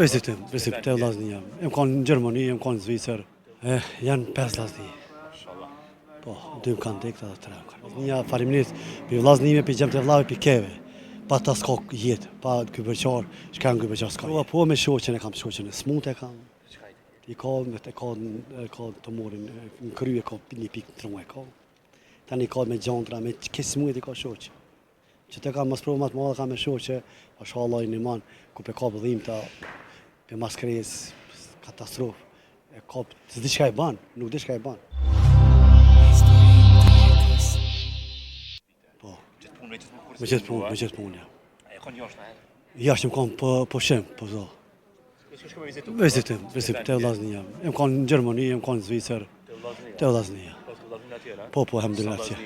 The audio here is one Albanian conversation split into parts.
Vizitim, vizitim, te vllaznia. Jam kanë në Gjermani, jam kanë në Zvicër. Eh, janë pesë vllazni. Po, dy më kanë dekë edhe tre më kanë. Vllaznia, faleminderit, pi vllaznime, pi djemtë e vllavit, pi keve. Pa ta s'ka jetë, pa gybeqar, çka janë gybeqar s'ka jetë. Po, me shoqen e kam, shoqen e smut e kam. I ka, me e ka, e ka tumorin në krye, ka një pikë në tru e ka. Tani ka me gjandra, me krejt smujt i ka shoqe. Që të kam mos sprova më të madhe kam me shoqe, pasha Allahin iman, ku pe kap dhimta, pe maskres, katastrofë, e kap, s'di çka i ban, nuk di çka i ban. Po. Me gjithë punë, me gjithë punë, ja. A e kanë jashtë në herë? Jashtë më kanë po, po shem, po zo. Vizitim, vizitim, te vllaznia. Jam kanë në Gjermani, jam kanë në Zvicër. Te vllaznia. Po, po, alhamdulillah atje.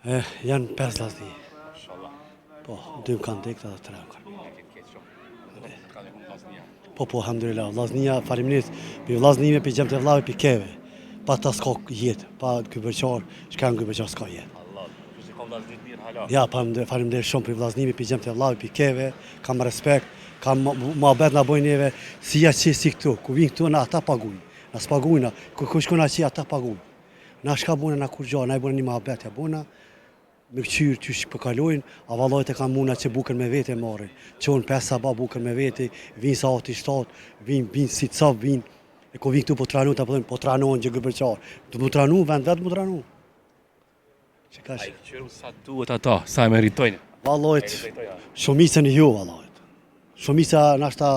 Eh, janë pesë vllazni. Po, dy më kanë dekë edhe tre më kanë. Po, po, alhamdulillah, vllaznia, faleminderit, pi vllaznime, pi djemtë e vllavit, pi keve. Pa ta s'ka jetë, pa gybeqar, çka janë gybeqar s'ka jetë. Ja, faleminderit shumë pi vllaznime, pi djemtë e vllavit, pi keve, kam respekt, kam muhabet na bojnë neve, si ja që si këtu, ku vinë këtu, na ata pagujnë, na s'pagujnë, ku ku shkojnë atje, ata pagujnë. Na çka bona na kurgjo, na i bona një muhabet ja bona, me këqyrë qysh po kalojnë, a vallajt e kam muna që bukën me vete marrin, çohen 5 sabah bukën me vete, vinë saati 7, vinë, vinë si copë, vinë, e ku vinë këtu po tranu, ta po thonë, po tranohen që gybeqar, do mu tranu, vend vetë mu tranu. Që ka A i këqyrim sa duhet ata, sa e meritojnë? Vallajt, shumicën jo vallajt. Shumica nashta,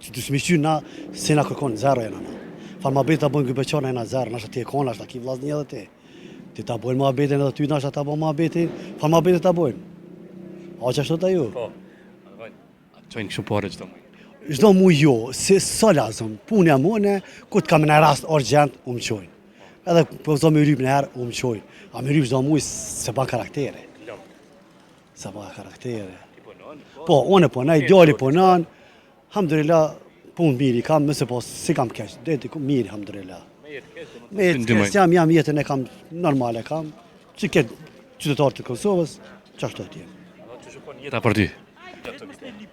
që të smi na, se na kërkon zero jena na. Far muhabet ta bojnë gybeqar, na jena zero, nashta ti e konë, nashta ki vllazni edhe ti. Ti ta bojnë muhabetin edhe ty, nashta ta bojnë muhabetin, far muhabetin ta bojnë. A që ashtu ta ju? Po, a të çojnë kështu pare çdo muj? Çdo muj jo, se sa lazëm, punë jam unë, ku të kam në rast urgjent, u më çojnë. Edhe po zo me lyp një herë, u më çojnë. A me lyp çdo muj, se ban karaktere. Se ban karaktere. Po, unë po, djali punon, hamdulillah, punë mirë i kam, mëse po, si kam keq, dhe ti mirë, hamdulillah. Me jetë keq, jam, jam jetën e kam, normale kam, që këtë qytetarët të Kosovës, që ashtu të jem. Që shukon jeta për ty?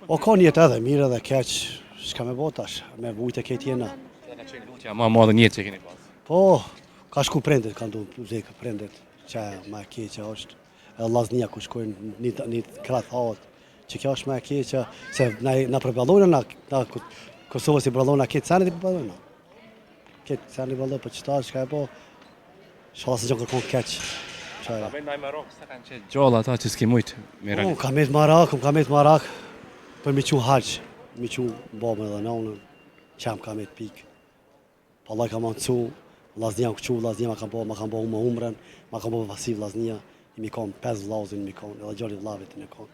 O ka një jetë edhe mirë edhe keq, çka me bo tash, me vujtë e ketë jena. Ka qenë lutja ma madhe një jetë që keni pas? Po, ka shku prindit, ka ndu vdekë prindit, që ma e keqe është, edhe vllaznia ku shkojnë një, një krah thatë, që kjo është ma e keqe, se na, na përballojnë, na, na Kosovës i përballojnë, na këtë senet i përballojnë. Këtë senet i përballojnë, po qëta, çka e po, Inshallah se gjë kërkon keq. Qa Ka met naj marak, sa kanë qenë gjallë ata që s'ki mujt me realizu? Ka met marak, ka met marak për mi qu haxh, mi qu babën edhe nanën, që ka met pikë. Po Allah ka mundsu, vllaznia u këqu, vllaznia ma ka bo, ma ka bo umë umrën, ma ka bo vasi vllaznia, i mi kon pesë vllazin, mi kon, edhe djali vllavit i kon.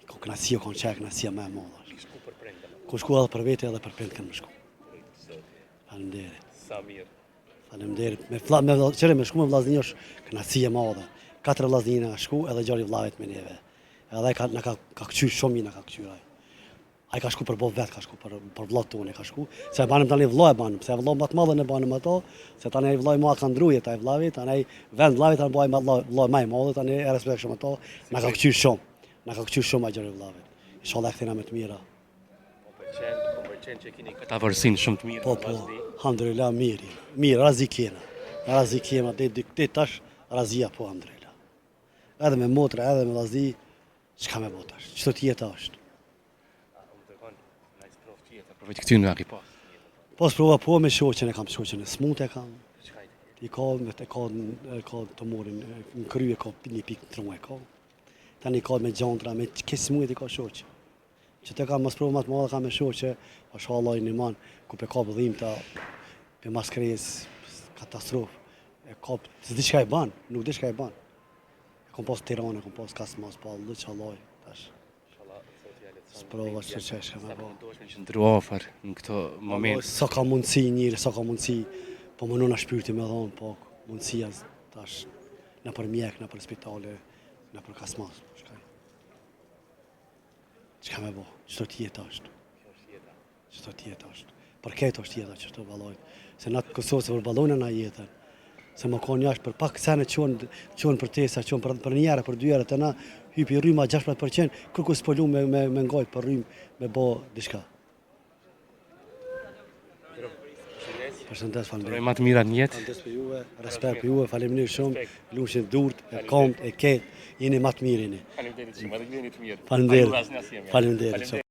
I kon knaqësia, kon qe knaqësia më e madhe. Ki shku për prindë? Ku shku edhe për vete edhe për prindë kanë më shku. Faleminderit. Sa mirë. Faleminderit. Me vlla, me qëre me shku me vllazni është kënaqësi e madhe. Katër vllazni na shku edhe djali vllavit me neve. Edhe ka na ka ka kqyr shumë mirë na ka kqyr ai. Ai ka shku për bo vet, ka shku për për vllat tonë, ka shku. Se e banim tani vlla e banim, se vlla më të madhe e banim ato, se tani ai vllai mua ka ndru jetë ai vllavi, tani ai vend vllavit tani bëj më vlla, vlla më i madh, tani e respekt shumë ato, na ka kqyr shumë. Na ka kqyr shumë ai djali vllavit. Inshallah kthena me të mira. Po pëlqen, po pëlqen që keni këtë afërsinë shumë të mirë. Po, po, alhamdulillah, mirë. Mirë, razi kena. Razi kena, dhe dhe tash, razia po, alhamdulillah. Edhe me motra, edhe me vllazni, çka me bo tash? Qëto të jeta është? A më tregon naj sprovë tjetër, përveç këtyre nga ki pas? Po sprova po me shoqen e kam shoqen e smut e kam. I ka, e ka, e ka tumorin në krye, ka një pikë në tru e ka. Tani ka me gjandra, me krejt smujt i ka shoqe. Që të kam mos sprova më të madhe kam me shoqe, pasha Allahin iman, ku pe kap dhimta, pe maskres, katastrofë, e kap, s'di çka i ban, nuk di çka i ban. E kom pas Tiranë, e kom pas Kasmas, po Allah që Allah, tash. Sprova që që që me bo. Sa me qëndru afër në këto moment? Sa ka mundësi njëri, sa ka mundësi, po më nëna shpyrti me dhonë, po mundësia tash, nëpër mjek, nëpër spitale, nëpër Kasmas, po shkaj. Çka me bo? Qëto të jeta është? Qëto të jeta është? Për këtë është jeta që të balojt. Se në atë Kosovë se përballojnë na jetën. Se më konë jashtë për pak sene qonë, qonë për tesa, qonë për, për një herë, për dy herë, të na hypi rryma 16%, kërku s'po lu me, me, me ngojt për rrymë, me bo diçka. Përshëndes, faleminderit. Uroj më të mirat në jetë. Faleminderit për juve, respekt për juve, faleminderit shumë. Lumshin durt, e komt, e ket, jeni më të mirë jeni. Faleminderit shumë, edhe ju jeni të mirë. Faleminderit. Faleminderit.